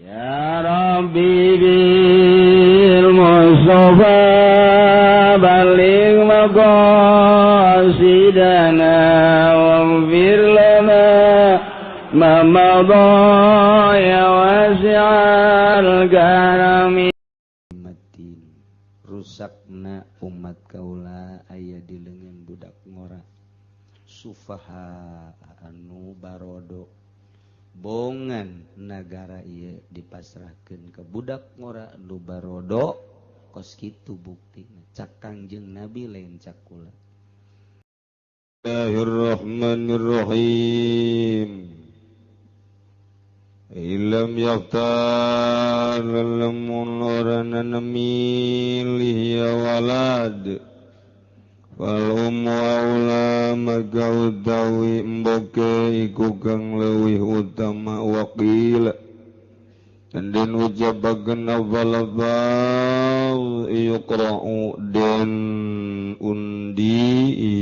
Ya Rabbi bil Mustafa balligh maqasidana waghfir lana ma madha ya wasi'al karami. Rusakna umat kaula aya di leungeun budak ngora sufaha anu barodo bongan nagara ieu dipasrahkeun ke budak ngora anu barodo kos kitu buktina cak Kangjeng Nabi lain cak kula. Bismillahirrahmanirrahim. Ilam yaftar lamun ora milih ya walad fal ummu aula maka utawi mboke iku kang leuwih utama waqila dan ucapakeun afal yuqra'u den undi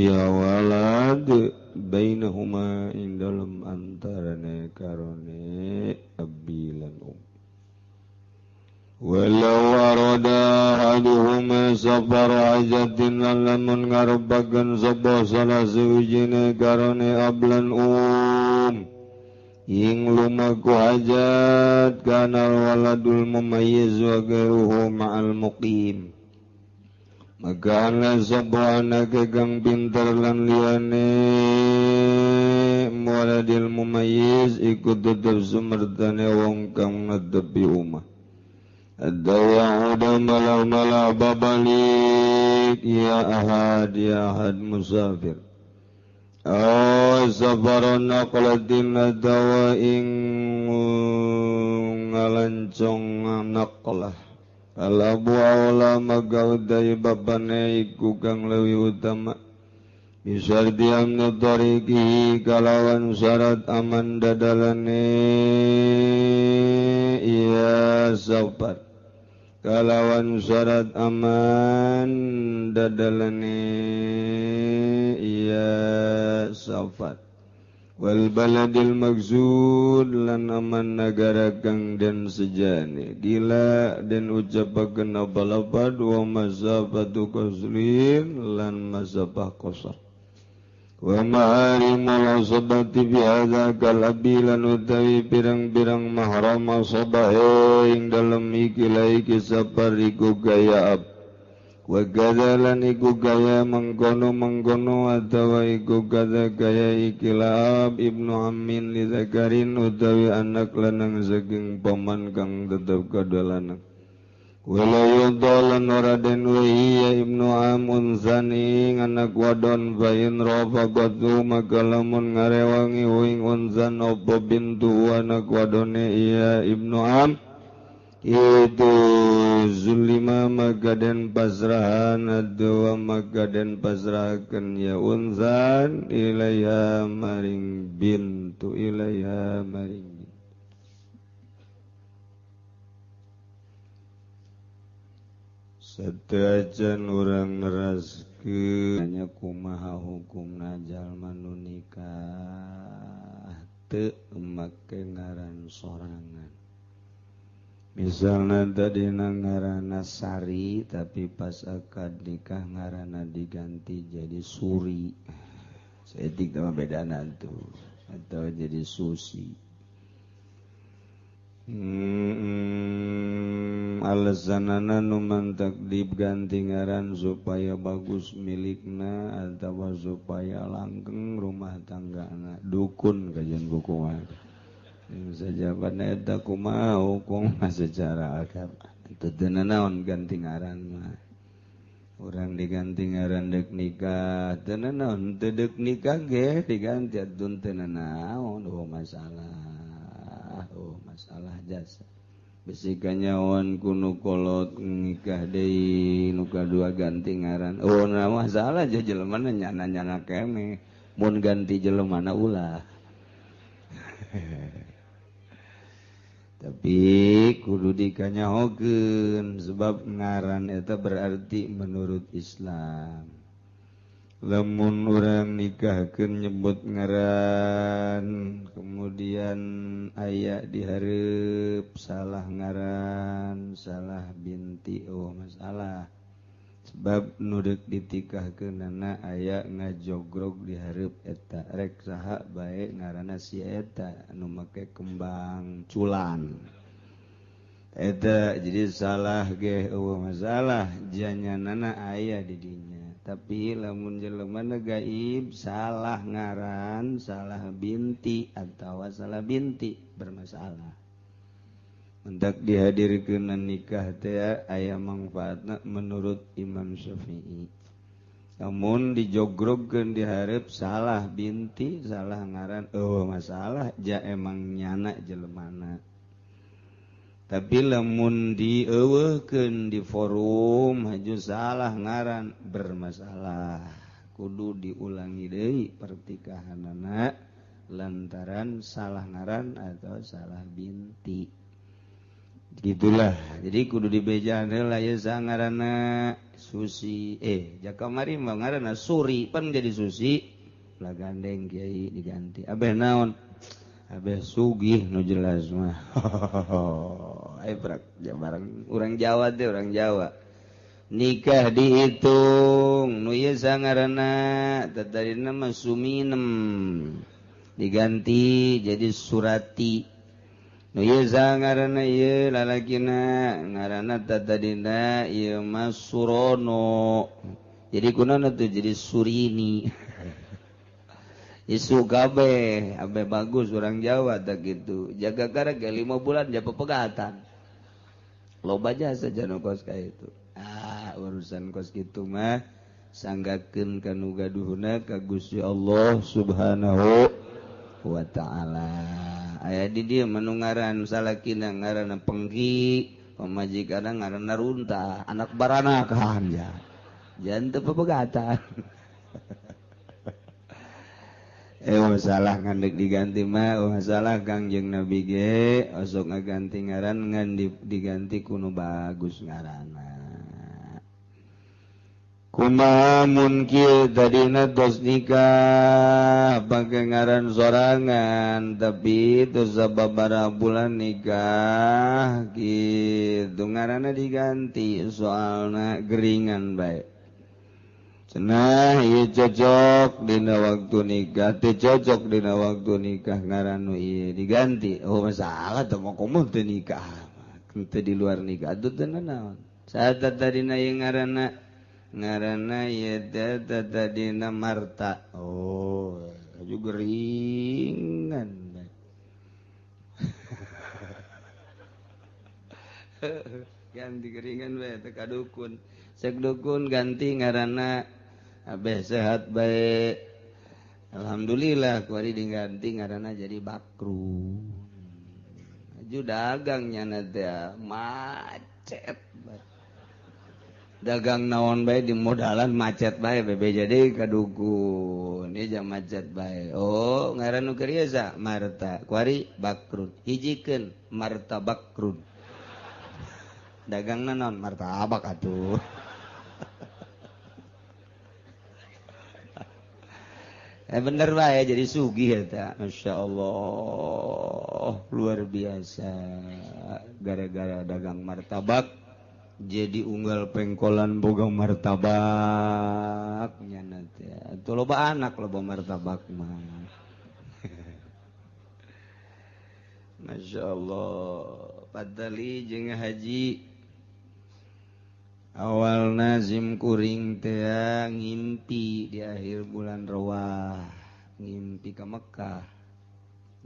ya walad bainahuma ing dalem antarane karone abi lan um. Walau arada ahaduhuma safar hajatin lamun ngarebakeun sapa salah sawijine karone ablan um ing lumaku hajat kana waladul mumayyiz wa ghairuhu ma'al muqim maka ana sapa anake kang pinter lan liyane waladil mumayyiz iku tetep sumertane wong kang netepi omah. Ad-dawa udah malah-malah babalik ya ahad musafir. Oh safaron naqlatin adawa ing ngalancong naqlah. Alabu awla maka utai bapane iku kang leuwih utama bisarti amni tariqihi kalawan syarat aman dadalane iya safar kalawan syarat aman dadalane iya safar wal baladil maksud lan aman nagara kang den sejane gila den ucapakeun apa-apa wa masafatu qasrin lan masafah qasar wa maharimul asabati bi hadza kal abi lan utawi pirang-pirang mahram asabah ing dalem iki laiki safar iku gaya ab wa kadza lan iku gaya mengkono-mengkono atawa iku kadza gaya iki laab ibnu ammin li zakarin utawi anak lanang saking paman kang tetep kadha lanang wala yudhalan ora den wehi ya ibnu am unzani anak wadon fa in rafaqatu maka lamun ngarewangi ing unzan apa bintu anak wadone iya ibnu am itu zulima maka den pasrahan adwa maka den pasrahaken ya unzan ilaiha maring bintu ilaiha maring satajan urang neraskeun nya kumaha hukumna jalma nu nikah teu make ngaran sorangan. Misalnya tadi ngaranna Sari tapi pas akad nikah ngaranna diganti jadi Suri. Saeutik mah bedana tuh atau jadi Susi. Alasanana nu mantak diganti ngaran supaya bagus milikna atawa supaya langgeng rumah tanggana. Dukun kajian buku mah. Sajabatna eta kumaha hukum secara agama teu teu naon ganti ngaran mah urang diganti ngaran deuk nikah teu naon teu deuk nikah ge diganti atuh teu naon oh masalah jasa bisi kanyawan ku nu kolot nikah deui nu kadua ganti ngaran oh nah masalah je jelemana nyana-nyana kene mun ganti jelemana ulah. Tapi kudu dikanyahokeun sebab ngaran eta berarti menurut Islam Lamun urang nikahkeun nyebut ngaran kemudian aya dihareup salah ngaran salah binti oh masalah sebab nu deuk ditikahkeunana aya ngajogrog dihareup eta rek saha bae ngaranna si eta anu make kembang culan eta jadi salah ge eueuh masalah janyanana aya di dinya. Tapi lamun jelema gaib salah ngaran salah binti atawa salah binti bermasalah. Mentak dihadirkeun nikah teh aya mangfaatna menurut Imam Syafi'i. Namun dijogrogkeun dihareup salah binti salah ngaran eueuh masalah ja emang nyana jelemana. Tapi lamun dieuweuhkeun di forum haju salah ngaran bermasalah kudu diulangi deui pertikahanana lantaran salah ngaran atau salah binti gitulah. Jadi kudu dibejaan heula ye ngaranna Susi jakamari mah ngaranna Suri pan jadi Susi lah gandeng kiai diganti abeh naon abeh sugih nu jelas mah. Ayo prak barang urang Jawa teh urang Jawa nikah dihitung nu ieu sangaranna tadina mah Suminem diganti jadi Surati nu ieu sangaranna ieu lalakina ngaranna tadina ieu mah Surono jadi kunaon tuh jadi Surini. Isu kabeh abe bagus orang Jawa tak gitu jaga karek 5 bulan japa pegatan loba jasa janu kos ka itu urusan kos kitu mah sanggakeun ka nu gaduhna ka Gusti Allah Subhanahu wa taala. Aya di dieu mah nu ngaran salakina ngaranna Pengki pamajikanna ngaranna Runtah anak baranakan ja jangan teu pepegatan. Masalah ngandek diganti mah masalah Kangjeng Nabi ge osok ngaganti ngaran ngan diganti kuno bagus ngaranna. Kumaha mun kieu tadina tos nikah pake ngaran sorangan tapi tos sababaraha bulan nikah kitu ngaranna diganti soalna geringan bae. Cenah ieu cocok dina waktu nikah teu cocok dina waktu nikah ngaran nu ieu diganti. Oh masalah teh mah komo teu nikah teu di luar nikah atuh teu nanaon. Saat tadina ieu ngaranna ngaranna ieu teh tadina Marta. Oh aju geringan. Ganti geringan bae teh ka dukun. Sek dukun ganti ngaranna abeh sehat baik alhamdulillah kuari diganti ngaranna jadi Bakru. Aju dagangnya nanti macet dagang naon bae di modalan macet bae bebe jadi ka dukun ieu jam macet bae. Oh ngaran nu keur ieu sa Marta kuari Bakrun hijikeun Marta Bakrun dagangna naon martabak atuh. Bener bae jadi sugih eta. Masya Allah luar biasa gara-gara dagang martabak jadi unggal pengkolan boga martabak nyana teh atuh loba anak loba martabak mah. Masya Allah padali jeung haji awal nazim kuring teh ngimpi di akhir bulan Rawah ngimpi ke Mekah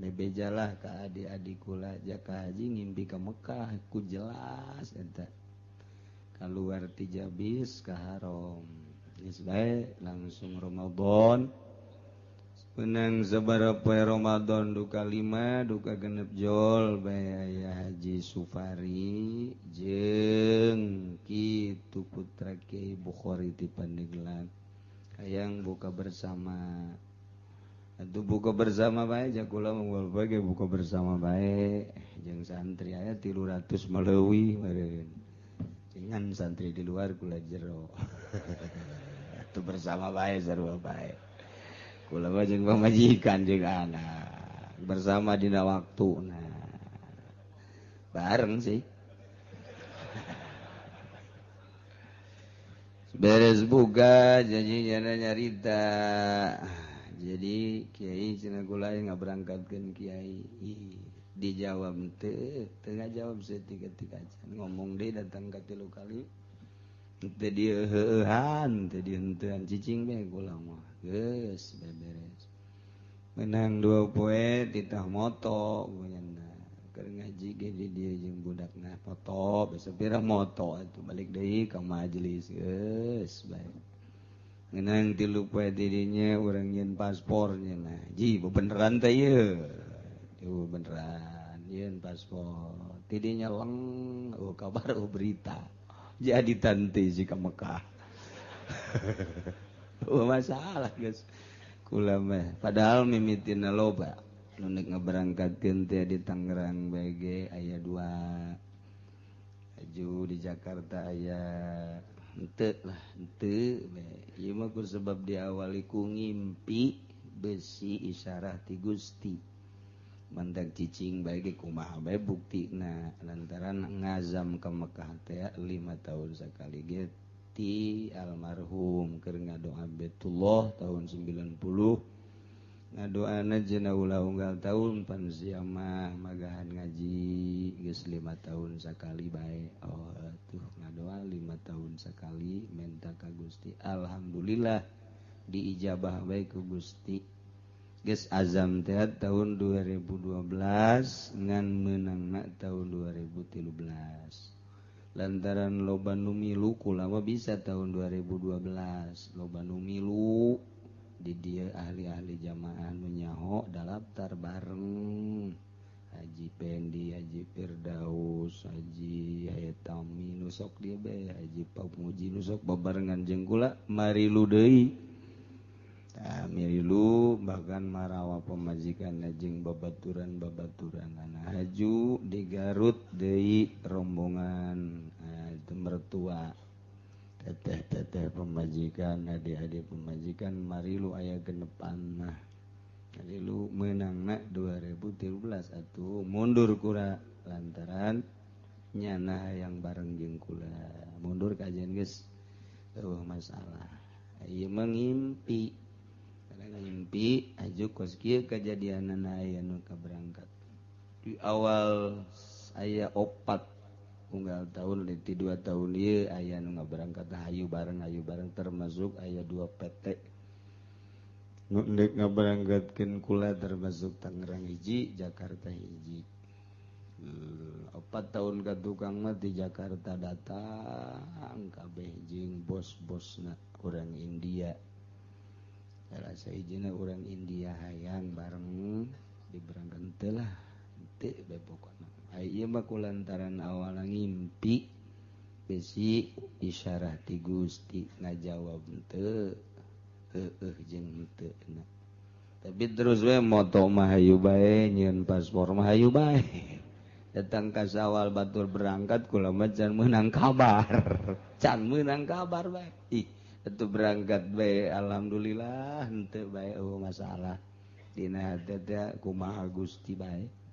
bebejalah ka adik-adik kula jaka haji ngimpi ke Mekah ku jelas eta keluar ti Jabis ka Haram geus bae langsung Ramadan menang sabaraha poe Ramadan duka 5 duka 6 jol bae aya Haji Sufari jeung kitu putra Kiai Bukhari ti Pandeglang hayang buka bersama. Atuh buka bersama bae jakula mah bae buka bersama bae jeung santri aya 300 maleuwih meureun. Jangan santri di luar kula jero. Itu bersama bae sarua bae. Kula mah jeung pamajikan jeung anak bersama dina waktu. Nah, bareng sih. Beres buka jadi nyana nyarita. Jadi kiai cenah kula ngaberangkatkeun kiai. Dijawab teu, teu ngajawab saeutik-eutik acan. Ngomong deui datang ka 3 kali. Teu dieuheuhan, teu dihenteuan cicing bae kula mah. Geus beres. Menang 2 poe titah moto nya. Keur ngaji ge di dieu jeung budakna foto, besok pira moto atuh balik deui ka majelis geus bae. Ngenang 3 poe di dinya urang nyeun paspor nya nah. Ji beneran teh ieu. Tuh beneran nyeun paspor. Ti dinya leng oh kabar oh berita. Jadi tante si ka Mekah. Oh masalah geus. Kula mah padahal mimitina loba. Nu nek ngaberangkatkeun teh di Tangerang BG aya 2. Aju di Jakarta aya henteu lah henteu bae. Ieu mah ku sebab diawali ku ngimpi besi isyarah ti Gusti. Mandag cicing bae ge kumaha bae buktina lantaran ngazam ka Mekah teh 5 tahun sakali ge ti almarhum keur ngadoa Baitullah tahun 90. Ngadoana cenah ulah unggal tahun pan sia mah magahan ngaji geus 5 tahun sakali bae. Oh tuh ngadoa 5 tahun sakali menta ka Gusti. Alhamdulillah diijabah bae ku Gusti. Geus azam teh tahun 2012 ngan meunangna tahun 2013. Lantaran loba nu milu kula mah bisa tahun 2012 loba nu milu di dia ahli-ahli jamaah nu nyaho daftar bareng Haji Pendi, Haji Firdaus, Haji Hayatami nu sok dia bae, Haji Pamuji nu sok babarengan jeung kula marilu deui. Tah mirilu bahkan marawa pamajikan jeung babaturan-babaturan haju di Garut deui rombongan itu mertua teteh-teteh pemajikan adik-adik pemajikan marilu aya genepan mah marilu meunangna 2013 atuh mundur kura lantaran nyana hayang bareng jeung kula mundur kajian geus eueuh masalah ieu mah ngimpi karena ngimpi aju kos kieu kajadianana aya nu kaberangkat di awal aya 4 unggal tahun di 2 tahun ieu aya nu ngaberangkat hayu bareng termasuk aya 2 PT nu ndek ngaberangkatkeun kula termasuk Tangerang hiji Jakarta hiji 4 tahun ka tukang mah di Jakarta datang kabeh jeung bos-bosna urang India salah sahijina urang India hayang bareng diberangkat teh lah teu bae pokona. Ieu mah kulantaran awalna ngimpi besi isyarah ti Gusti ngajawab henteu heueuh jeung henteu. Tapi terus we moto mah hayu bae nyieun paspor mah hayu bae. Datang ka sawal batur berangkat kula mah can meunang kabar. Can meunang kabar bae. Ih, atuh berangkat bae alhamdulillah henteu bae eueuh masalah. Dina hate teh kumaha Gusti bae.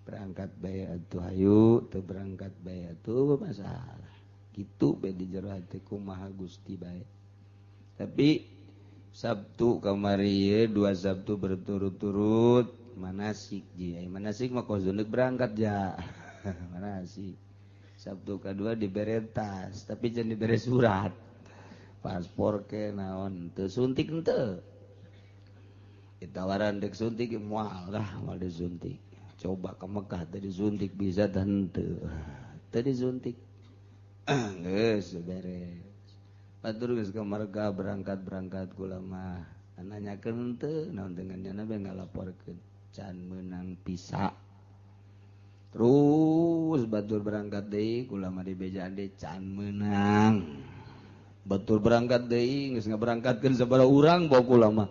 Berangkat bae atuh hayu teu berangkat bae atuh masalah kitu bae di jero hati kumaha Gusti bae. Tapi Sabtu kamari ye 2 Sabtu berturut-turut manasik ji manasik mah kos deuk berangkat ja manasik Sabtu kadua dibere tas tapi can dibere surat paspor ke naon teu suntik henteu ditawaran deuk suntik moal lah moal disuntik. Coba ke Mekah tadi suntik bisa tante tadi suntik geus beres batur geus ka Mekah berangkat kula mah nanyakeun teu naon dengan nyana bae ngalaporkeun can meunang pisa terus batur berangkat deui kula mah dibejaan deui can meunang batur berangkat deui geus ngaberangkatkeun sabaraha urang bawa kula mah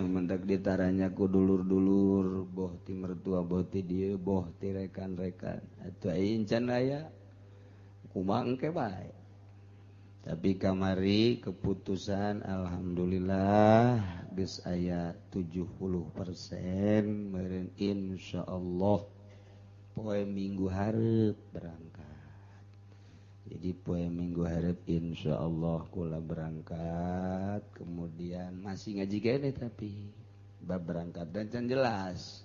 mendak ditaranya ku dulur-dulur boh ti mertua boh ti dieu boh ti rekan-rekan atuh aing can aya kumaha engke bae. Tapi kamari keputusan alhamdulillah geus aya 70% meureun insyaallah poe Minggu hareup berangkat. Jadi poe Minggu hareup insyaallah kula berangkat, kemudian masih ngaji kene tapi bab berangkat dan can jelas.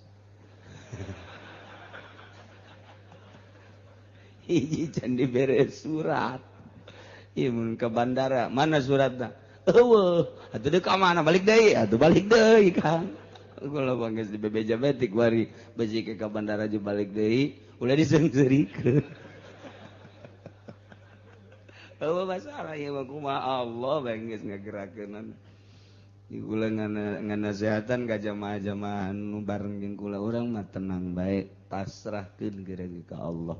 Hiji can dibere surat. Ieu mun ke bandara, mana suratna? Eueuh, atuh deuk ka mana balik deui? Atuh balik deui Kang. Kula bangges di bebeja betik wari beuji ke bandara jeung balik deui, ulah diseungseurikeun. Eueuh masalah ieu mah kumaha Allah bae geus ngagerakeunana. Di kula nganasehatan ka jamaah-jamaah nu bareng jeung kula urang mah tenang bae, pasrahkeun geura ka Allah.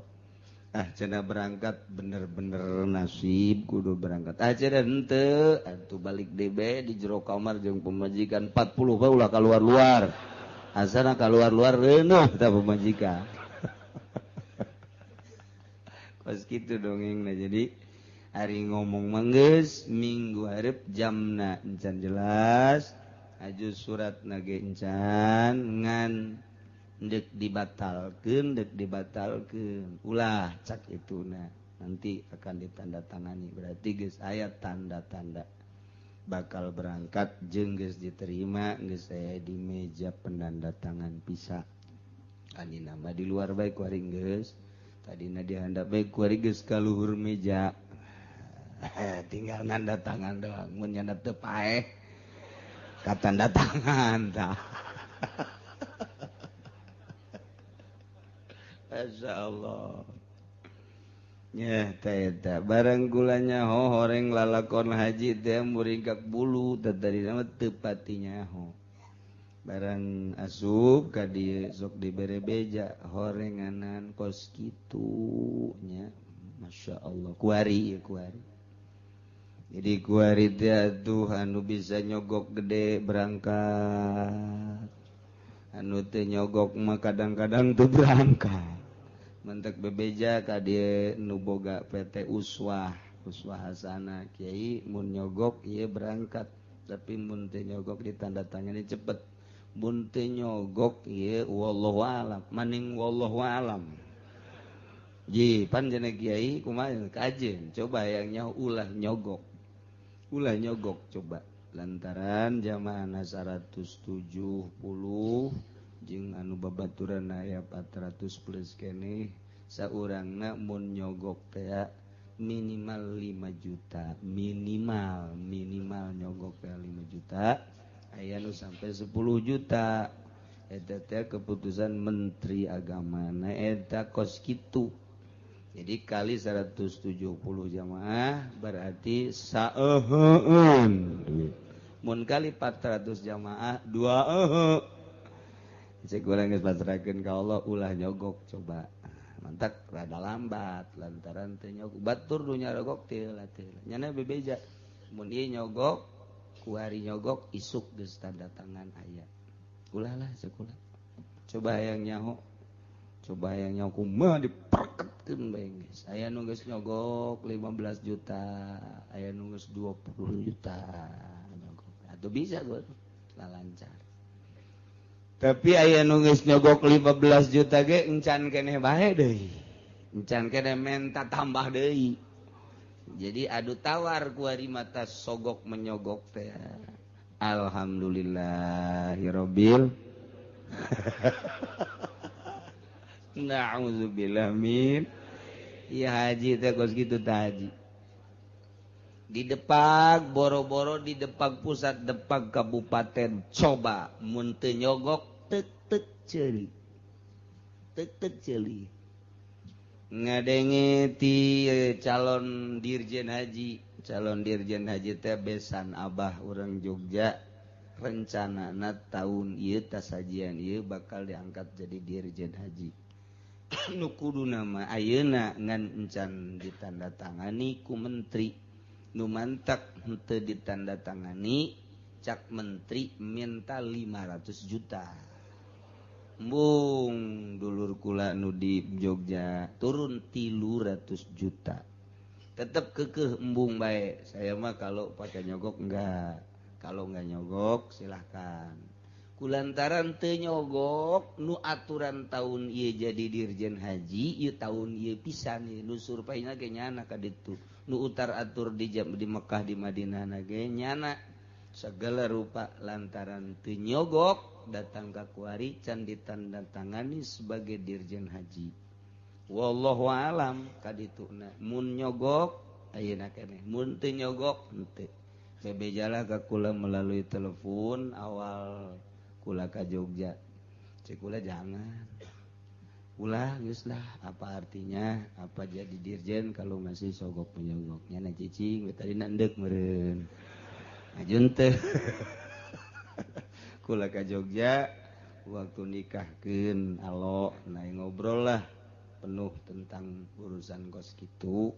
Ah cenah berangkat bener-bener nasib kudu berangkat. Ah cenah henteu atuh balik deui bae di jero kamar jeung pamajikan 40 bae ulah kaluar-luar. Asana kaluar-luar reuneuh tah pamajikan. Kos kitu dongengna jadi hari ngomong manggeus minggu hareup jamna encan jelas aju suratna ge encan ngan dek dibatalkeun ulah cak ituna nanti akan ditandatangani berarti geus aya tanda-tanda bakal berangkat jeung geus diterima geus aya di meja penandatangan pisah ani nama di luar bae ku ari geus tadina dihandap bae ku ari geus ka luhur meja tinggal nanda tangan doang mun nyanda teu paeh ka tanda tangan tah. Masya Allah. Ya ta barang gulanya ho horeng lalakon haji teh muringkak bulu tadi nama teu pati nyaho. Barang asup ka dieu sok dibere beja horenganan kos kitu nya. Masya Allah kuari ya kuari. Jadi kuari teh atuh anu bisa nyogok gede berangkat. Anu teu nyogok mah kadang-kadang teu berangkat. Mentek bebeja ka dieu nu boga PT Uswah, Uswah Hasanah kiai mun nyogok ieu berangkat, tapi mun teu nyogok ditandatangani cepet. Mun teu nyogok ieu wallahu alam, maning wallahu alam. Ji pan cenah kiai kumaha kajeun coba yang nyaho ulah nyogok. Ulah nyogok coba lantaran jamaahna 170 jeung anu babaturan aya 400 plus keneh saurangna mun nyogok teh minimal 5 juta minimal nyogok teh 5 juta aya nu sampai 10 juta eta teh keputusan Menteri Agama na eta kos kitu. Jadi kali 170 jamaah berarti saeuheun duit. Mun kali 400 jamaah 2 eueuh. Cek urang geus pasrahkeun ka Allah ulah nyogok coba. Mantak rada lambat lantaran teu nyogok. Batur nu nyarogok teu lah teu. Nyana bebeja. Mun ieu nyogok, kuari nyogok isuk geus tanda tangan aya. Ulah lah sakulah. Coba hayang nyaho. Coba hayang nyaho kumaha diperketkeun bae geus. Aya nu geus nyogok 15 juta, aya nu geus 20 juta nyogok. Atuh bisa gua lancar. Tapi aya nu geus nyogok 15 juta ge encan keneh bae deui. Encan keneh menta tambah deui. Jadi adu tawar kuari mata sogok menyogok teh. Alhamdulillahirabbil. Na'udzubillah min. Ya haji teh kos kitu tah haji. Di Depak boro-boro di Depak pusat Depak kabupaten coba mun teu nyogok tek-tek ceuli. Tek-tek ceuli. Ngadenge ti calon dirjen haji teh besan abah urang Jogja rencanana tahun ieu tasajian ieu bakal diangkat jadi dirjen haji. Nu kuduna mah ayeuna ngan encan ditandatangani ku menteri. Nu mantak henteu ditandatangani cak menteri minta 500 juta. Embung dulur kula nu di Jogja turun 300 juta. Tetep kekeh embung bae. Saya mah kalau pakai nyogok enggak. Kalau enggak nyogok silahkan. Kulantaran teu nyogok nu aturan tahun ieu jadi dirjen haji, ieu tahun ieu pisan ieu nu surpaina ge nyana ka ditu. Nu utar atur di jam di Mekah di Madinah na ge nyana segala rupa lantaran teu nyogok datang ka kuari can ditandatangani sebagai dirjen haji. Wallahu alam ka dituna mun nyogok ayeuna keneh, mun teu nyogok henteu. Bebejalah ka kula melalui telepon awal kula ka Jogja. Cek kula jangan. Ulah geus lah, apa artinya apa jadi dirjen kalau masih sogok menyogoknya na cicing we tadi endek meureun. Ajun teh. Kula ka Jogja waktu nikahkeun alo nah ngobrol lah penuh tentang urusan kos kitu.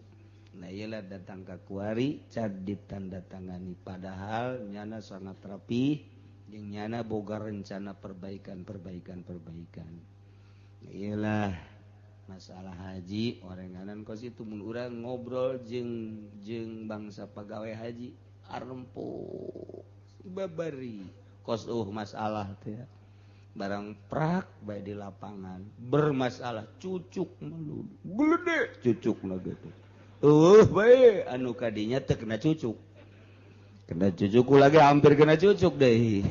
Nah iyalah datang ka kuari can ditandatangani padahal nyana sangat rapi jeung nyana boga rencana perbaikan. Nah, iyalah masalah haji orenganan kos itu mun urang ngobrol jeung jeung bangsa pegawai haji arempo babari kos masalah teh barang prak bae di lapangan bermasalah cucuk melulu gede cucuk na gitu bae anu kadinya teu kena cucuk. Kena cucuk lagi hampir kena cucuk deh.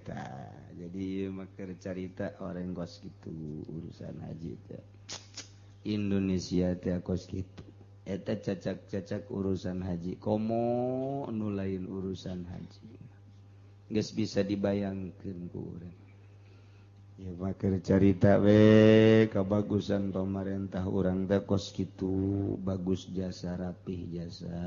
Tah, jadi maker carita orang kos gitu urusan haji teh. Indonesia teh kos gitu. Eta cacak-cacak urusan haji komo nu lain urusan haji. Geus bisa dibayangkeun ku urang. Ya maker carita we kabagusan pemerintah urang teh kos kitu, bagus jasa rapih jasa.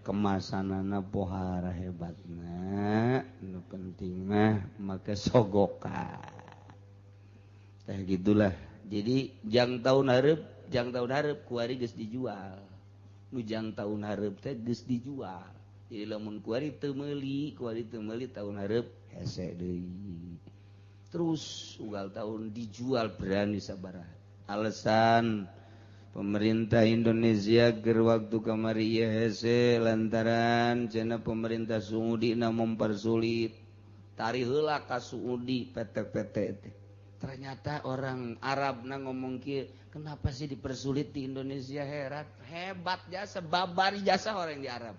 Kemasanana pohara hebatna, nu penting mah make sogokan. Tah gitulah. Jadi jang tahun hareup kuari geus dijual. Nu jang tahun hareup teh geus dijual. Jadi lamun kuari teu meuli, tahun hareup hese deui. Terus ugal tahun dijual berani sabaraha. Alasan pemerintah Indonesia ger waktu kamari ieu hese lantaran cenah pemerintah Saudi na mempersulit. Tari heula ka Saudi PT-PT teh. Ternyata orang Arab na ngomong kieu, kenapa sih dipersulit di Indonesia herat? Hebat jasa babari jasa orang di Arab.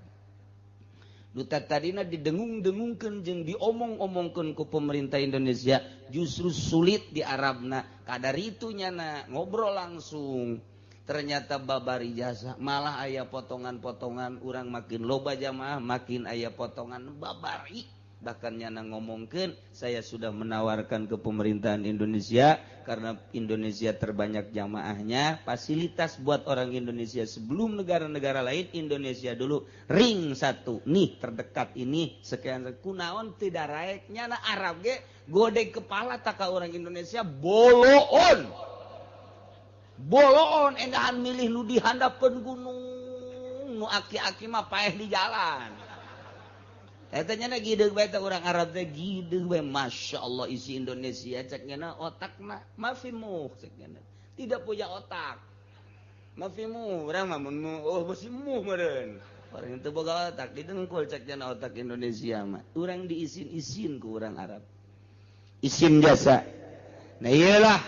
Duta tadina didengung-dengungkeun jeung diomong-omongkeun ku pemerintah Indonesia justru sulit di Arabna. Kadar itu nyana ngobrol langsung. Ternyata babari jasa malah aya potongan-potongan urang makin loba jamaah makin aya potongan babari. Bahkan nyana ngomongkeun saya sudah menawarkan ke pemerintahan Indonesia karena Indonesia terbanyak jamaahnya, fasilitas buat orang Indonesia sebelum negara-negara lain, Indonesia dulu ring satu nih terdekat ini sekian kunaon tidak raek nyana Arab ge godeg kepala tak ka orang Indonesia boloon boloon endahan milih nu di handapeun gunung nu aki-aki mah paeh di jalan. Eta nya gideug bae teh urang Arab teh gideug bae masyaallah isi Indonesia cek nya otakna mafimu cek nya tidak punya otak. Mafimu urang mah mun oh basimu meureun. Orang teu boga otak didengkul cek nya otak Indonesia mah. Urang diisin-isin ku urang Arab. Isin jasa. Nah iyalah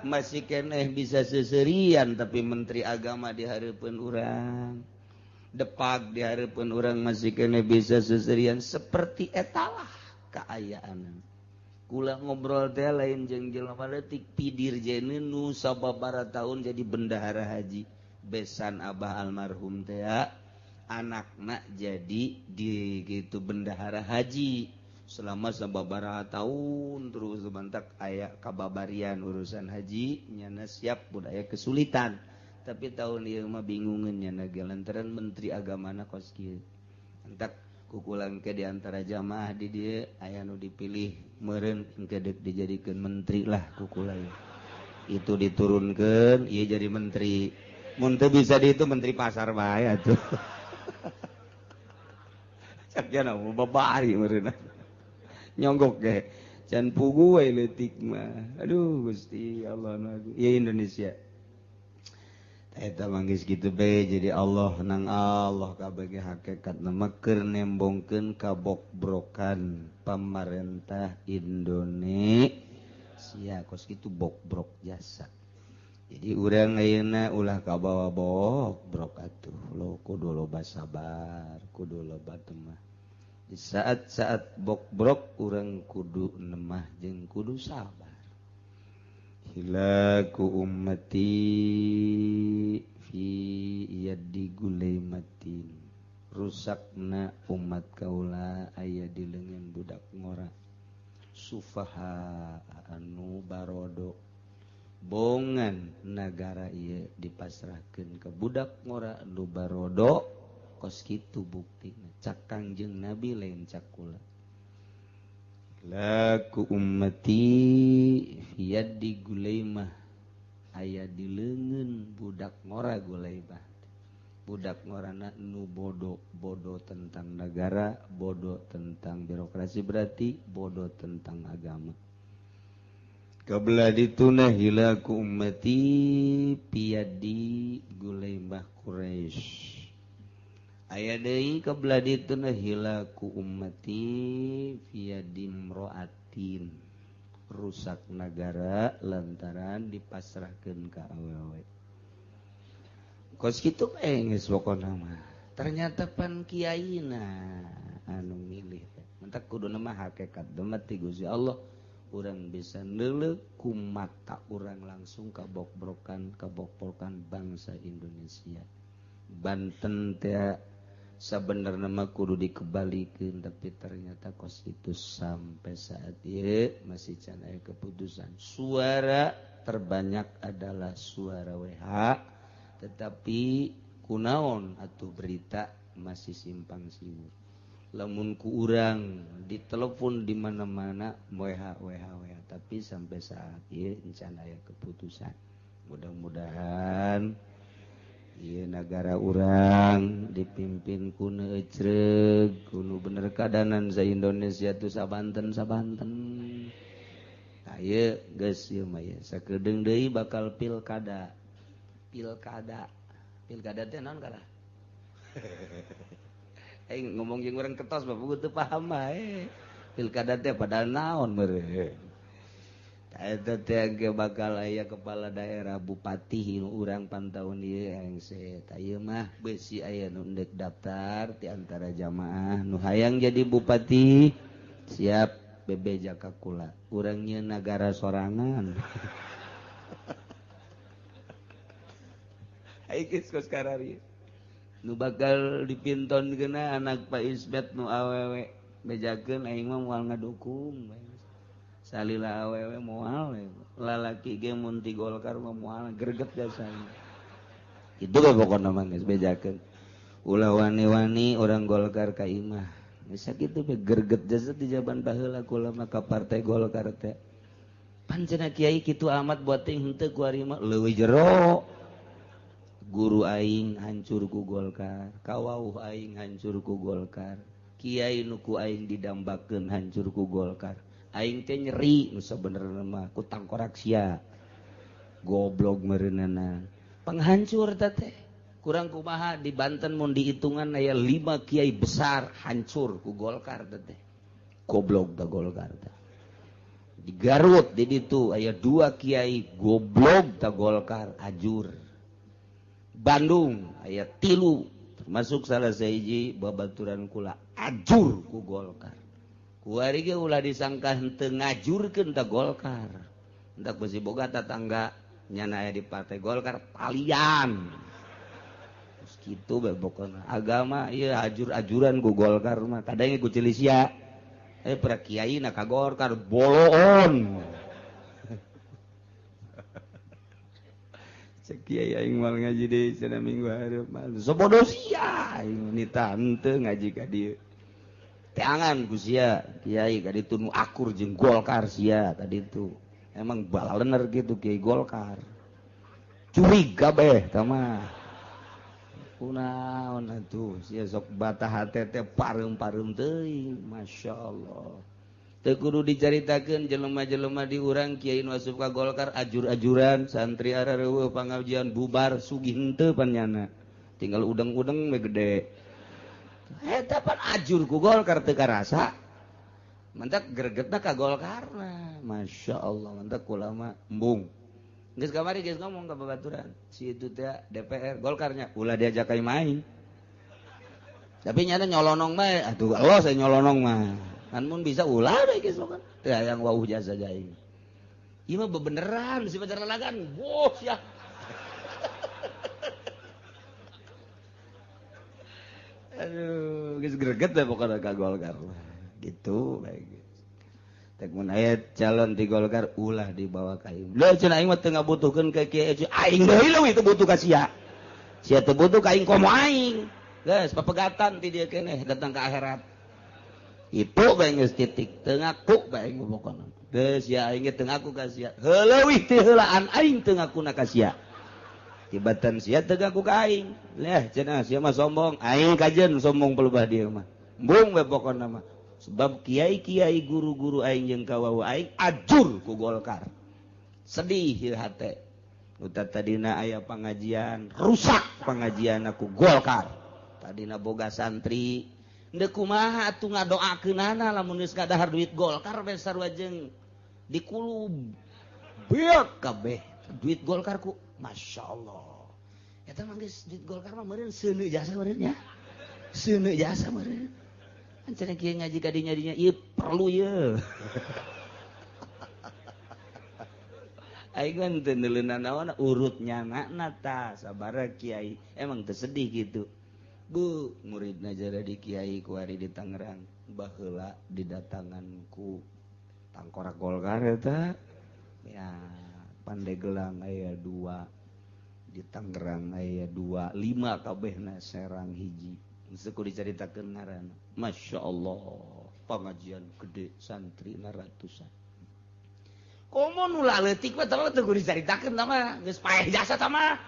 masih keneh bisa seserian tapi menteri agama di hareupeun urang. Depak di hareupeun urang masih kena bisa seserian seperti etalah kaayaan. Kula ngobrol teh lain jeung jelema leutik pidirjeun nu sababaraha tahun jadi bendahara haji. Besan abah almarhum teh anakna jadi di gitu bendahara haji selama sababaraha tahun terus bantak aya kababarian urusan haji nyana siap budaya kesulitan. Tapi tahun ieu mah bingungeun nya lantaran menteri agamana kos kieu. Entak kukulang ke di antara jamaah di dieu aya nu dipilih meureun engke deuk dijadikeun menteri lah kukula. Itu diturunkeun ieu jadi menteri. Mun teu bisa di itu menteri pasar bae atuh. Cak jana babari meureun. Nyonggok ge. Can pugu we leutik mah. Aduh Gusti Allah nu. Ieu Indonesia. Eta manggis gitu be jadi Allah nang Allah kabeh hakikat nama keur nembongkeun kabokbrokan pamarentah Indonesia kos kitu bokbrok jasa. Jadi urang ayeuna ulah kabawa bokbrok atuh lo kudu loba sabar, kudu loba temah. Di saat-saat bokbrok urang kudu nemah jeung kudu sabar. Hilaku ummati fi yadi gulaimatin, rusakna umat kaula aya di leungeun budak ngora sufaha anu barodo. Bongan nagara ieu dipasrahkeun ka budak ngora anu barodo kos kitu buktina cak Kangjeng Nabi lain cak kula. Laku ummati yadi gulaimah aya di leungeun budak ngora gulaimah. Budak ngorana nu bodoh, bodoh tentang negara, bodoh tentang birokrasi, berarti bodoh tentang agama. Qabla dituna hilaku ummati piyadi gulaimah Quraisy. Aya deui qabla dituna hilaku ummati fiyadi imra'atin, rusak nagara lantaran dipasrahkeun ka awewe. Kos kitu geus pokona mah. Ternyata pan kiaina anu milih teh. Mentak kuduna mah hakikat mah ti Gusti Allah. Urang bisa neuleuh ku mata urang langsung kabokbrokan bangsa Indonesia. Banten teh sabenerna mah kudu dikebalikeun, tapi ternyata kos itu sampai saat ieu masih can aya keputusan. Suara terbanyak adalah suara WH, tetapi kunaon atuh berita masih simpang siur. Lamun ku urang ditelepon di mana-mana WH WH WH, tapi sampai saat ieu can aya keputusan. Mudah-mudahan ieu nagara urang dipimpin ku nu ecreug, ku nu bener kadanan sa Indonesia tuh sabanten-sabanten. Tah ieu geus ieu mah ieu sakedeung deui bakal pilkada. Pilkada. Pilkada teh naon kalah? Aing ngomong jeung urang ketos bapak teu paham bae. Pilkada teh padahal naon meureun. Eta teh ge bakal aya kepala daerah bupati nu urang pantaun ieu hengse. Tah ieu mah beusi aya nu endek daftar ti antara jamaah nu hayang jadi bupati siap bebeja ka kula. Urang nyieun nagara sorangan. Aing geus kos kararieu. Nu bakal dipinton geuna anak Pak Isbet nu awewe bejakeun aing mah moal ngadukung. Salila awewe moal, lalaki ge mun ti Golkar mah moal greget jasana. Kitu we pokona mah geus bejakeun. Ulah wani-wani orang Golkar ka imah. Geus sakitu we greget jasa di jaman baheula kula mah ka partai Golkar teh. Pan cenah kiai kitu amat buat teh henteu ku ari mah leuwih jero. Guru aing hancur ku Golkar, kawauh aing hancur ku Golkar, kiai nu ku aing didambakeun hancur ku Golkar. Aing teh nyeri nu sabenerna mah ku tangkorak sia. Goblok meureunana. Penghancur teh teh. Kurang kumaha di Banten mun dihitungan aya 5 kiai besar hancur ku Golkar teh teh. Goblok da Golkar teh. Di Garut di ditu aya 2 kiai goblok da Golkar ajur. Bandung aya 3 termasuk salah sahiji babaturan kula ajur ku Golkar. Kuari ge ulah disangka henteu ngajurkeun ta Golkar. Entak besi boga tatangga nyana aya di partai Golkar talian. Terus kitu bae pokona agama ieu ajur-ajuran ku Golkar mah kadang ku Cilisia. Para kiai na ka Golkar boloon. Kiai aing moal ngaji deui cenah minggu hareup mah. Sobodo sia aing nita henteu ngaji ka dieu. Teangan ku sia, kiai ka ditu nu akur jeung Golkar sia tadi tu. Emang balener gitu kiai Golkar. Curiga beh tah mah. Kunaon atuh sia sok bata hate teh pareum-pareum teuing, masyaallah. Teu kudu dicaritakeun jelema-jelema di urang kiai nu asup ka Golkar ajur-ajuran santri arareueuh pangajian bubar sugih henteu pan nyana. Tinggal udeng-udeng we gede. Eta pan ajur ku Golkar teu karasa. Mantak gregetna ka Golkarna. Masya Allah, mantak ulama embung. Geus kamari geus ngomong ka babaturan. Si itu teh DPR Golkarnya ulah diajak ka main. Tapi nyana nyolonong mah, atuh Allah saya nyolonong mah. Kan mun bisa ulah deh geus kan. Teu hayang wauh jasa jaing. Ieu mah bebeneran si pacar lalagan. Wah sia. Aduh, geus greget we pokona ka Golkar. Gitu bae geus. Tek mun aya calon di Golkar ulah dibawa ka aing. Leuh cenah aing mah teu ngabutuhkeun ka kieu aing deui leuwih teu butuh ka sia. Sia teu butuh ka aing komo aing. Geus papegatan ti dieu keneh datang ka akhirat. Itu bae geus titik teu ngaku bae pokona. Geus sia aing ge teu ngaku ka sia. Heuleuwih teu heulaan aing teu ngakuna ka sia. Tibatan sia teu ngaku ka aing. Leh cenah sia mah sombong, aing kajeun sombong pelebah dieu mah. Embung we pokona mah. Sebab kiai-kiai guru-guru aing jeung kawawu aing ajur ku Golkar. Sedih ieu hate. Nu tadina aya pangajian, rusak pangajian ku Golkar. Tadina boga santri, ndeu kumaha atuh ngadoakeunana lamun geus kadahar duit Golkar we sarua jeung dikulub. Beak kabeh duit Golkar ku Masya Allah. Eta mah geus duit Golkar mah meureun seuneu jasa meureun nya. Seuneu jasa meureun. Kan cenah kieu ngaji ka dinya dinya ieu perlu ieu. Aing kan teu neuleunan naon urut nyanana tah sabaraha kiai emang teu sedih gitu. Bu, muridna jadi kiai kuari di Tangerang baheula didatangan ku tangkorak Golkar eta. Ya, Pandeglang aya 2, di Tangerang aya 2, 5 kabehna Serang hiji. Geus kudu dicaritakeun ngaranna. Masya Allah, pengajian gede santrina ratusan. Komo nu leutik mah teu kudu dicaritakeun tah mah, geus paeh jasa tah mah.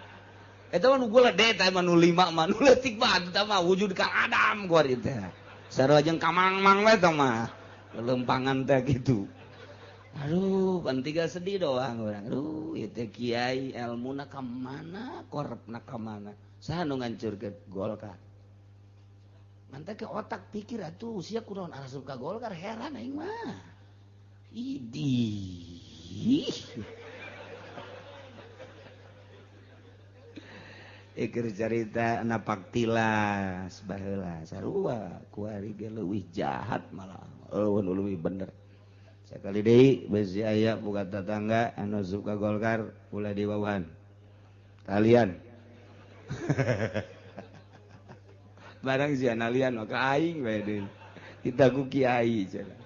Eta mah nu gede tah mah nu 5 mah nu leutik mah tah mah wujud ka Adam kuari teh. Sarua jeung ka Mang-mang we tah mah. Lelempangan teh kitu. Aduh, pan tiga sedih doang orang. Aduh, ieu teh kiai elmuna ka mana, korepna ka mana. Saha nu ngancurkeun Golkar? Mantap ke otak pikir atuh usia kunaon asup ka Golkar heran aing mah. Idih. Iker carita napak tilas baheula sarua kuari ge leuwih jahat malah eueuh nu leuwih bener. Sakali deui besi aya buka tetangga anu asup ka Golkar ulah diwauhan. Kalian. Barang sia nalian maka aing bae deui. Kita ku kiai cenah.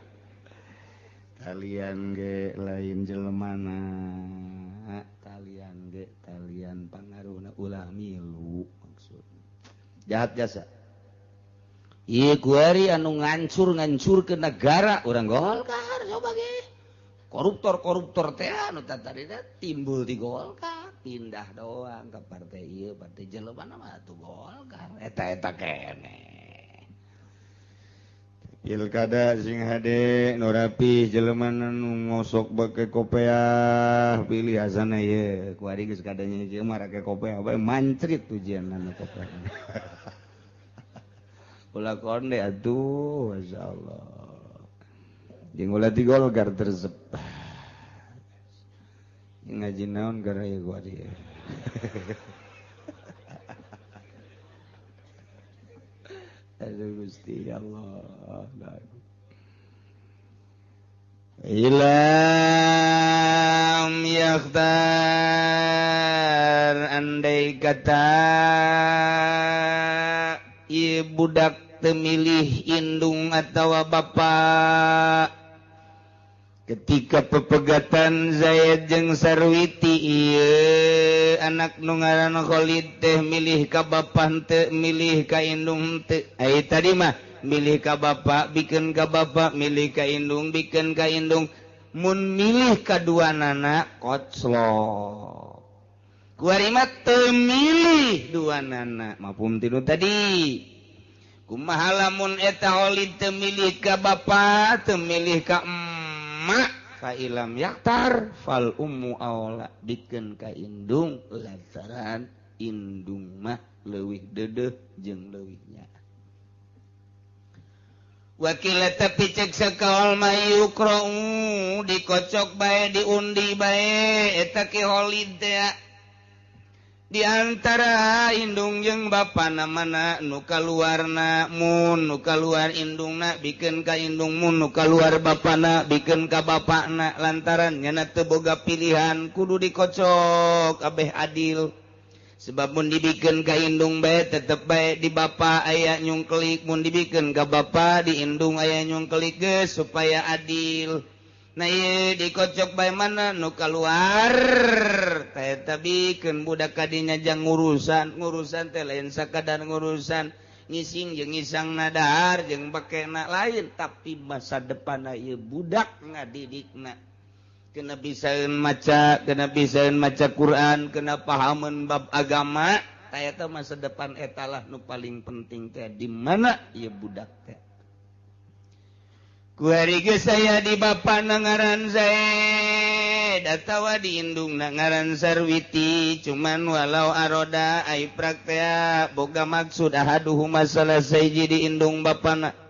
Talian ge lain jelemana, talian ge talian pangaruhna ulah milu maksud. Jahat jasa. Ieu kuari anu ngancur-ngancurkeun negara urang Golkar coba ge. Koruptor-koruptor teh anu tadina timbul di Golkar, pindah doang ke partai ieu, partai jelema mah atuh Golkar. Eta-eta keneh. Pilkada sing hade nu rapih jelema nu ngosok bake kopeah pilih asana ieu kuari geus kadanya ieu mah rake kopeah bae mancrit ujianna kopeah. Ulah konde atuh masyaallah. Jeung ulah di Golkar tersep. Ngaji naon gara ieu kuari. Aduh Gusti Allah. Ilam yakhtar andai kata ieu budak teu milih indung atawa bapak ketika pepegatan Zaid jeung Sarwiti ieu anak nu ngaran Khalid teh milih ka bapa henteu milih ka indung henteu. Ai tadi mah milih ka bapa bikeun ka bapa, milih ka indung bikeun ka indung. Mun milih ka duanana koclok. Kuari mah teu milih duanana mafhum tinu tadi. Kumaha lamun eta Khalid teu milih ka bapa, teu milih ka emak. emak fa ilam yaktar fal ummu aula bikeun ka indung lantaran indung mah leuwih deudeuh jeung leuwih nyaah. Wakila tapi cek sakaol mayukra'u dikocok bae diundi bae eta ki Khalid teh di antara indung jeung bapana mana nu kaluarna mun nu kaluar indungna bikeun ka indung mun nu kaluar bapana bikeun ka bapana lantaran nyana teu boga pilihan kudu dikocok abeh adil. Sebab mun dibikeun ka indung bae tetep bae di bapa aya nyungkelik mun dibikeun ka bapa di indung aya nyungkelik geus supaya adil. Nah ieu dikocok bae mana nu kaluar teh eta bikeun budak kadinya jang ngurusan ngurusan teh lain sakadar ngurusan ngising jeung ngisang nadahar jeung pakena lain tapi masa depanna ieu budak ngadidikna. Kena bisaeun maca, kena bisaeun maca Quran, kena pahameun bab agama, tah eta masa depan eta lah nu paling penting teh di mana ieu budak teh. Kuari geus aya di bapana ngaran Zaid atawa di indungna ngaran Sarwiti, cuman walau aroda ai praktea boga maksud ahaduhuma salah sahiji di indung bapana.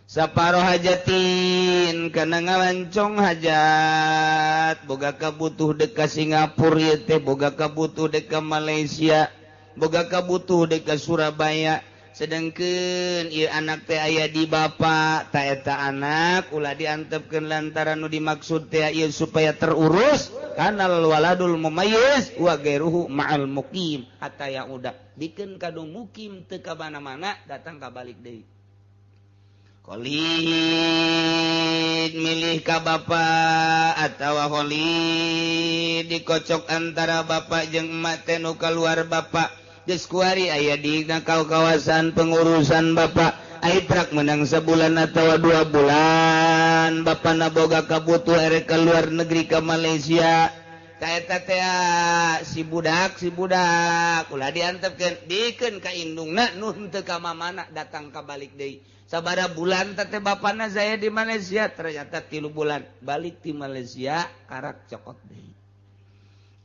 Saparo hajatin kana ngalancong hajat boga kabutuh dek ka Singapura ieu teh boga kabutuh dek ka Malaysia boga kabutuh dek ka Surabaya sedengkeun ieu anak teh aya di bapa ta eta anak ulah diantepkeun lantaran nu dimaksud teh ieu supaya terurus kanal waladul mumayyiz wa ghairuhu ma'al muqim hatta ya udah bikeun ka nu mukim teu ka mana-mana datang ka balik deui. Khalid milih ka bapa atawa Khalid dikocok antara bapak jeung emak teh nu kaluar bapak geus kuari aya di kawasan pengurusan bapak ai prak menang sebulan atawa 2 bulan bapana boga kabutuh erek ka luar negeri ka Malaysia ta eta teh si budak ulah diantepkeun bikeun ka indungna nu henteu ka mamana datang ka balik deui. Sabara bulan tete bapana saya di Malaysia ternyata 3 bulan balik di Malaysia karak cokot deui.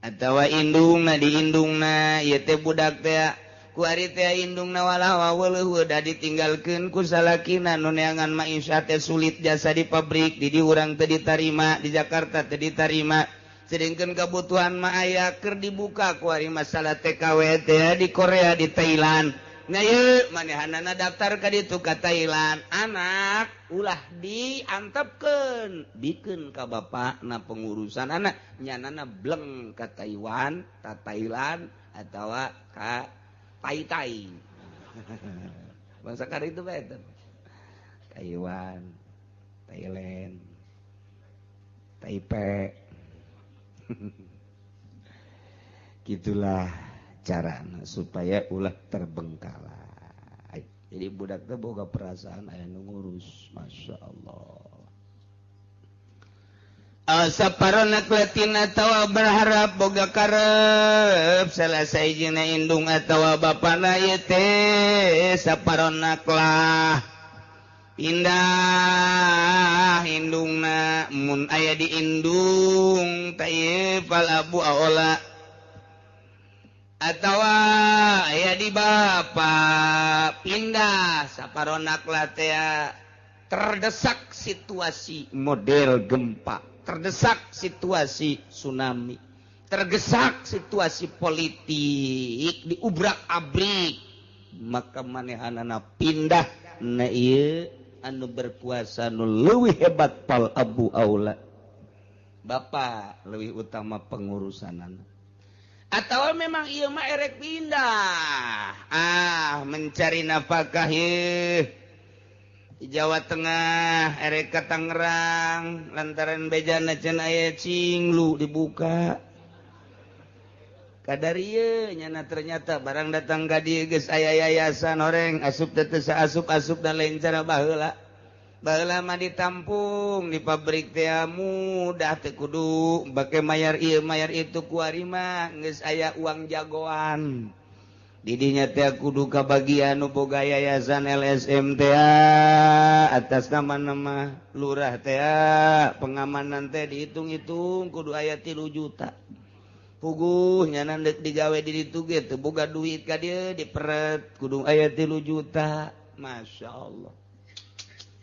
Atawa indungna di indungna ieu teh budak teh ku ari teh indungna walah weuleuh da ditinggalkeun ku salakina nu neangan maisha teh sulit jasa di pabrik di dieu urang teu ditarima di Jakarta teu ditarima sedengkeun kabutuhan mah aya keur dibuka ku ari masalah TKW teh di Korea di Thailand. Nah ieu manehanana daftar ka ditu ka Thailand anak ulah diantepkeun bikeun ka bapakna pengurusan anak nyanana bleng ka Taiwan ka Thailand atawa ka Tai Tai bangsa kari itu bae Taiwan Thailand Taipei gitulah cara supaya ulah terbengkalai. Jadi budak teh boga perasaan aya nu ngurus, Masya Allah. Saparona kletin atawa berharap boga karep salah sahijina indung atawa bapana ieu teh saparona klah pindah indungna mun aya di indung teh ieu fal abu aola atawa aya di bapa pindah saparonak latea terdesak situasi model gempa, terdesak situasi tsunami, terdesak situasi politik diubrak-abrik, maka manehanana pindah na ieu anu berkuasa nu leuwih hebat pal abu aula bapa leuwih utama pengurusanana. Atau memang ieu mah erek pindah mencari nafkah di Jawa Tengah erek ka Tangerang lantaran bejana cenah aya cinglu dibuka kadarieu nyana ternyata barang datang ka dieu geus aya yayasan horeng asup teh teu asup-asup dan lain cara baheula. Baheula mah ditampung di pabrik teh mudah teu kudu bake mayar ieu mayar itu kuari mah geus aya uang jagoan. Didinya teh kudu kabagian nu boga yayasan LSM teh atas nama-nama lurah teh pengamanan teh dihitung-hitung kudu aya 3 juta. Puguh nyana deuk digawe di ditu ge teu boga duit ka dieu diperet kudu aya 3 juta. Masya Allah.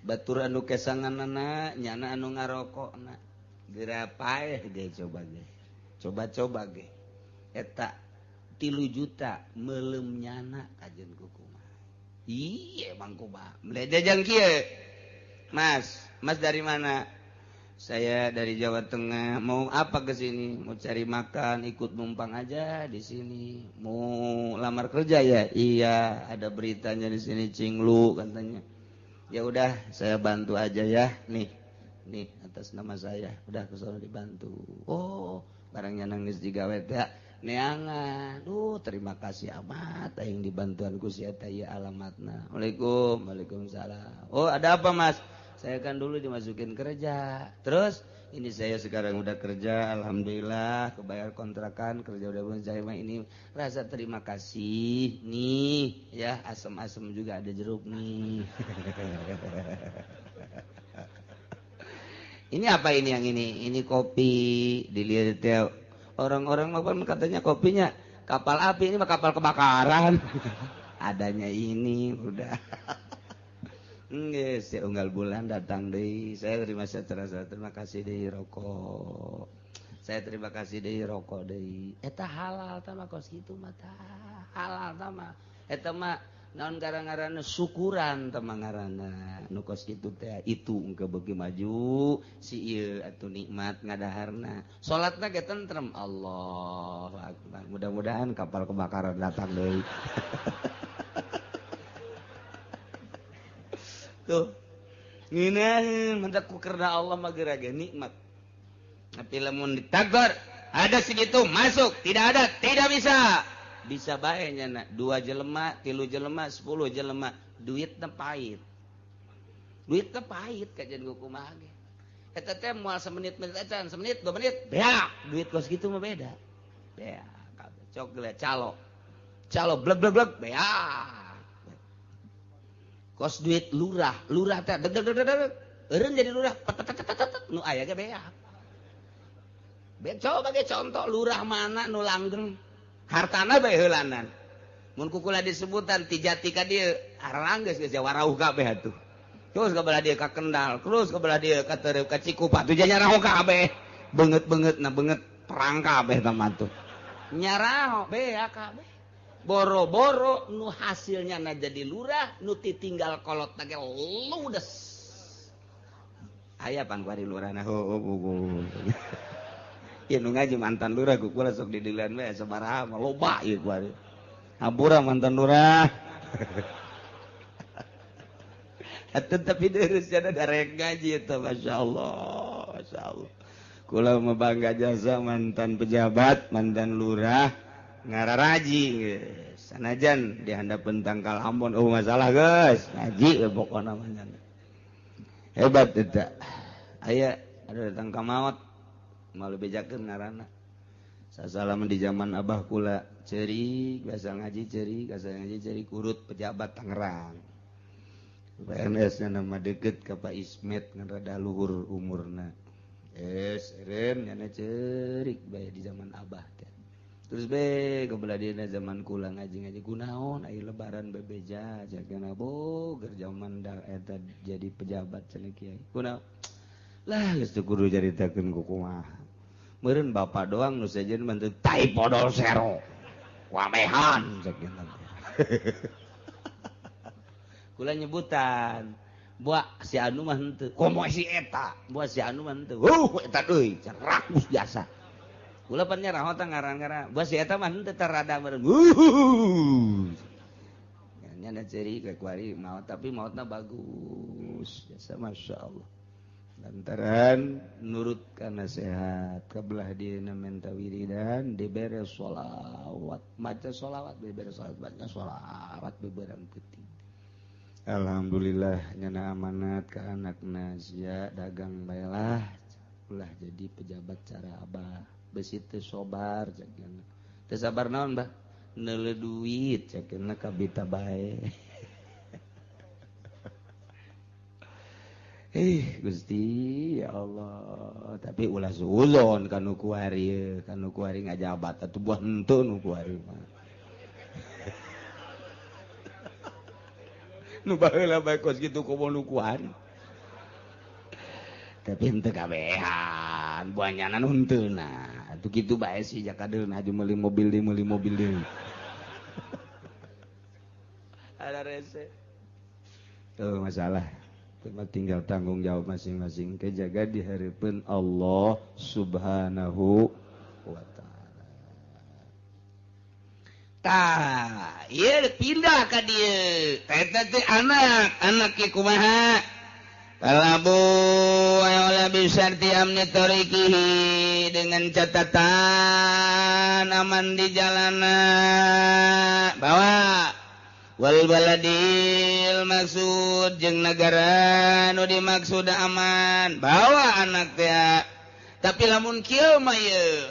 Batur anu kesanganana nyana anu ngarokokna. Geura paeh ge coba ge. Coba-coba ge. Eta 3 juta melem nyana kajen kukumaha. Iya bang kumaha. Melejajang kieu. Mas, Mas dari mana? Saya dari Jawa Tengah. Mau apa ke sini? Mau cari makan, ikut numpang aja di sini. Mau lamar kerja ya? Iya, ada beritanya di sini cinglu katanya. Ya udah, saya bantu aja ya. Nih, nih atas nama saya. Udah ke sana dibantu. Oh, barangnya nangis digawe teh. Neangan, duh terima kasih amat aing dibantuan ku si eta ieu alamatna. Waalaikum, waalaikumsalam. Oh, ada apa Mas? Saya kan dulu dimasukin kerja. Terus ini saya sekarang udah kerja, alhamdulillah kebayar kontrakan, kerja udah pun saya mah ini rasa terima kasih nih ya, asem-asem juga ada jeruk nih. Ini apa ini yang ini? Ini kopi dilihat teh. Orang-orang makan katanya kopinya kapal api, ini mah kapal kebakaran. Adanya ini udah. Nggih, unggal bulan datang deui. Saya terima terima kasih deui rokok. Saya terima kasih deui rokok deui. Eta halal tah mah kos kitu mah tah. Halal tah mah. Eta mah naon gara-garana syukuran tah mah ngaranna. Nu kos kitu teh itu engke beuki maju si ieu atuh nikmat ngadaharna. Salatna ge tentrem. Allahu akbar. Mudah-mudahan kapal kebakaran datang deui. Tuh ngeunaheun mentak ku karena Allah mah geura ge nikmat. Tapi lamun ditagor ada segitu masuk, tidak ada tidak bisa. Bisa bae nya 2 jelema, 3 jelema, 10 jelema, duitna pahit. Duitna pahit kajian ku kumaha ge. Eta teh moal semenit-menit acan, semenit, 2 menit, beak. Duit kos kitu mah beda. Beak kabeh. Cok geula calo. Calo bleg bleg bleg beak. Kos duit lurah, lurah teh deg deg deg deg. Eureun jadi lurah, pet nu aya ge beak. Beak coba ge contoh lurah mana nu langgeng. Hartana bae heulanan. Mun ku kula disebutan ti jati ka dieu, aranggeus geus warauh kabeh atuh. Terus ka belah dieu ka Kendal, terus ka belah dieu ka Tereup ka Cikupa, tuh nyaraho kabeh. Beungeut-beungeutna beungeut perang kabeh tah mah tuh. Nyaraho beak kabeh. Boro-boro nu hasilnya na jadi lurah, nu titinggal kolot na ge ludes. Aya pan kuari lurahna heueuh buku. Ieu nu ngaji mantan lurah ku kula sok dideuleun we sabaraha mah loba ieu kuari. Hampura mantan lurah. Atuh tapi deurus cenah darek ngaji eta masyaallah, masyaallah. Kula mah bangga jasa mantan pejabat, mantan lurah. Ngararaji geus sanajan di handapeun tangkal Ambon oh masalah geus ngaji pokona mah hebat eta aya ada datang ka maot malu bejakeun ngaranna sasalaman di zaman abah kula ceurik biasa ngaji ceurik biasa ngaji ceurik urut pejabat Tangerang PNS nya nama deket ka Pak Ismet ngan rada luhur umurna geus eureun nyana ceurik bae di zaman abah teh. Terus be kebelah dina zaman kula ngaji-ngaji kunaon aya lebaran bebeja jagana boger zaman da eta jadi pejabat cenah kiai. Kunaon? Lah geus teu kudu caritakeun ku kumaha. Meureun bapak doang nu sejen mah teu tai podol sero. Wamehan cek Kula nyebutan buah si anu mah henteu. Komo si eta, buah si anu mah henteu. Eta deui rakus jasa. Kula pan nyaraho teh ngaran-ngaran. Buah si eta mah henteu terada meureun. Nya nya ceri ka kuari maot tapi maotna bagus. Jasa masyaallah. Lantaran nurut kana sehat kabelah dieuna menta wiridan dibere sholawat, maca sholawat dibere sholawat, baca sholawat beberang peuting. Alhamdulillah nyana amanat ka anakna sia dagang bae lah ulah jadi pejabat cara abah. Besi teu sobar cek teu sabar naon bah Neuleuh duit cekeunna kabita bae. Gusti ya Allah, tapi ulah suuzon ka nu kuari, ka nu kuari ngajabat atuh buah henteu nu kuari mah. Nu baheula bae kos kitu komo nu kuari. Tapi henteu kabehan, buah nyana nu henteu na. Atuh kitu bae sih jakadeun haji meuli mobil deui, meuli mobil deui. Ada rese. Tuh masalah. Cuma tinggal tanggung jawab masing-masing kejaga di hadapan Allah Subhanahu wa ta'ala. Tah, ieu pindah ka dieu. Eta teh anak, anak ge kumaha? Kalabu ayola bisarti amni tariqihi dengan catatan aman di jalana. Bawa wal baladil maksud jeung negara nu dimaksud aman bawa anak teh. Tapi lamun kieu mah ieu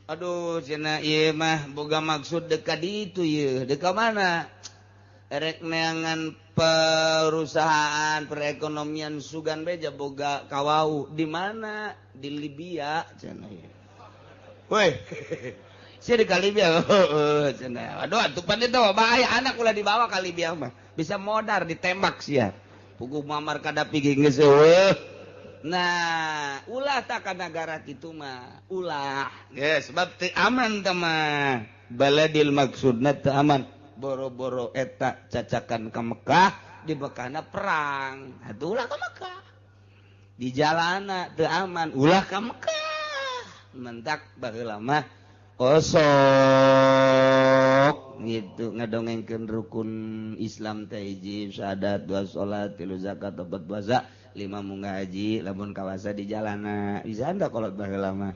aduh cenah ieu mah boga maksud dekat ditu ieu dekat mana erek neangan perusahaan perekonomian sugan beja boga kawau di mana di Libya cenah ieu woi sia di Libya cenah. Aduh atuh pan itu bahaya anak ulah dibawa ka Libya mah. Bisa modar ditembak sia. Puguh Muammar Gaddafi ge geus eueuh. Nah, ulah tak ka nagara kitu mah, ulah. Geus sebab teu aman teh mah. Baladil maksudna teu aman. Boro-boro eta cacakan ka Mekah, di Mekahna perang. Atuh ulah ka Mekah. Di jalana teu aman, ulah ka Mekah. Mentak baheula mah kosok gitu ngadongengkeun rukun Islam teh hiji syahadat, dua salat, tilu zakat, opat puasa, lima munggah haji, lamun kawasa di jalana. Bisa anda kolot baheula mah.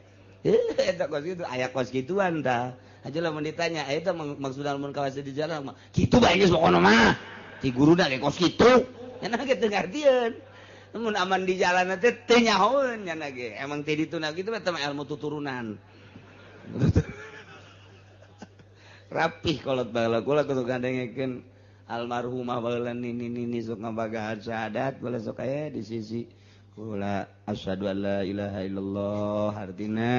Eta kos kitu aya kos kituan tah. Aja lamun ditanya eta maksudna lamun kawasa di jalan mah kitu bae geus pokona mah. Ti guruna ge kos kitu. Nya ge teu ngartieun. Mun aman di jalana teh teu nyahoeun nya ge. Emang teh dituna kitu eta mah ilmu tuturunan. Rapih kolot baheula kula kudu ngadengekeun almarhumah baheula nini-nini sok ngabagahan syahadat baheula sok aya di sisi kula asyhadu alla ilaha illallah artina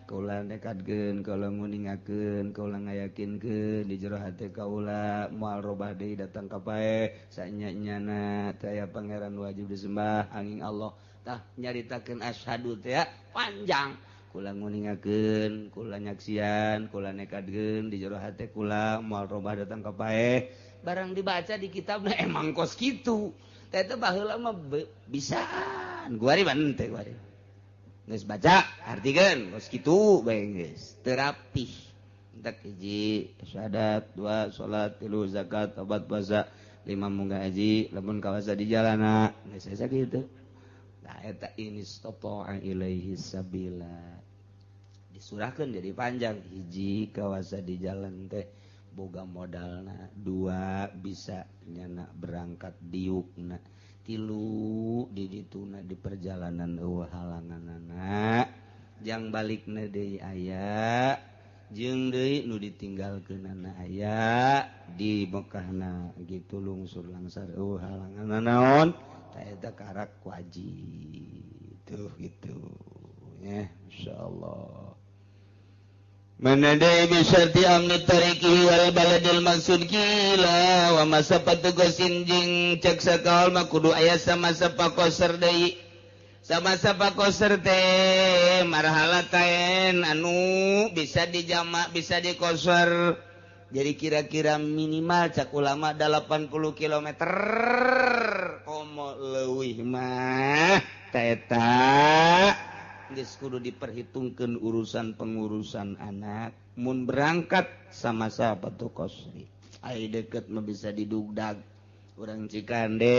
kaula nekadkeun kaula nguningakeun kaula ngayakinkeun di jero hate kaula moal robah deui datang ka pae sanya-nyana teh aya pangeran wajib disembah angin Allah tah nyaritakeun asyhadu teh panjang kula nguningakeun kula nyaksian kula nekadkeun di jero hate kula moal robah datang ka pae barang dibaca di kitabna emang kos kitu teh teh baheula mah bisaan guari ban teh guari geus baca artikeun kos kitu bae geus teu rapih entak hiji syahadat dua salat tilu zakat opat puasa lima munggah haji lamun kawasa di jalana geus asa kitu. Nah eta ini istata'a ilaihi sabila disurahkeun jadi panjang hiji kawasa di jalan teh boga modalna dua bisa nyana berangkat diukna tilu di dituna di perjalanan eueuh halanganana jang balikna deui aya jeung deui nu ditinggalkeunana aya di Mekahna gitu lungsur langsar eueuh halanganna naon eta karak wajib tuh gitu ya insyaallah. Manadai bisyarti amni tariqihi wal baladil maksud kila wa masapatu gosin jeung cek sakaol mah kudu aya sama sapakoser deui sama sapakoser teh marhalatain anu bisa dijamak bisa dikosor. Jadi kira-kira minimal cak ulama 80 km komo leuwih mah eta geus kudu diperhitungkeun urusan pengurusan anak mun berangkat sama sapatu kosri. Ai deket mah bisa didugdag urang Cikande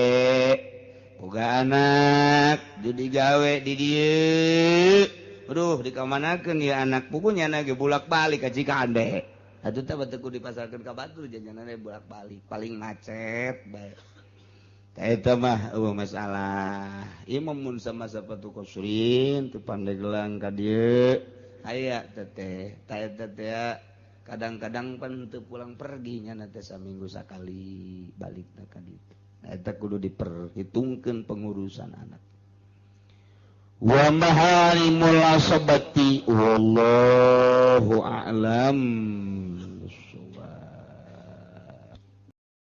boga anak judi gawe di dieu. Aduh dikamanakeun ya anak pugunya ge bolak-balik ka Cikande. Atuh teh batu kudu dipasarkeun ka batur jajanana bolak-balik paling macet bae. Tah eta mah eueuh masalah. Ieu mah mun sama sapatu kosrin teu Pandeglang ka dieu aya teh teh tah eta teh Kadang-kadang pan teu pulang pergi nya teh saminggu sakali balik ka ditu. Eta kudu diperhitungkeun pengurusan anak. Wa maharimul asabati wallahu a'lam.